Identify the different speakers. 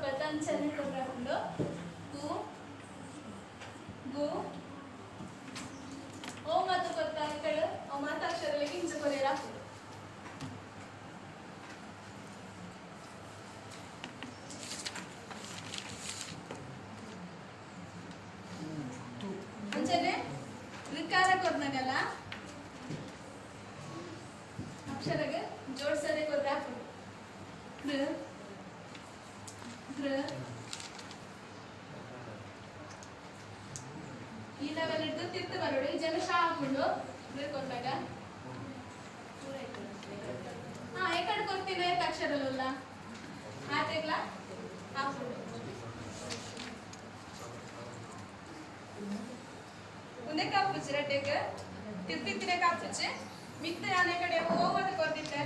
Speaker 1: ಕೊರ್ಪತ್ತ ಅಂಚನೆ ಕೊರ್ರಾಪುಂಡು. ಕು, ಗು, ಓ ಮಾತ ಕೊರ್ತ ಕಡೆ ಅವು ಮಾತ ಅಕ್ಷರಗಳಿಗೆ ಇಂಚ ಕೊರಿಯರ್ ಆಪುಂಡು. ಅಂಚನೆ ಋಕಾರ ಕೊರ್ನಗಲ ಅಕ್ಷರಗೆ ಜೋಡ್ಸದೆ ಕೊರ್ರೆ ಆಪುಂಡು. ಕೃ, ಗೃ. ಈ ಲೆವೆಲ್ ಹಿಡ್ದು ತಿರ್ತು ಬರೋಡು, ಈ ಜನ ಶಾ ಆಪುಂಡು ಗೃ ಕೊರ್ನಾಗ. ಹಾ, ಎಕಡೆ ಕೊರ್ತಿನ ಏತ್ ಅಕ್ಷರಲುಲ್ಲ ಆತೆಗ್ಲ ಆಪುಂಡು. ಉಂದೆ ಕಾಪುಚಿ ರಡ್ಡೆಗ್ ತಿರ್ತಿತ್ತಿನ ಕಾಪುಚಿ. ಮಿತ್ತ ಆನೆ ಕಡೆ ಹೋಗೋದು ಕೊರ್ದಿತ್ತೆ.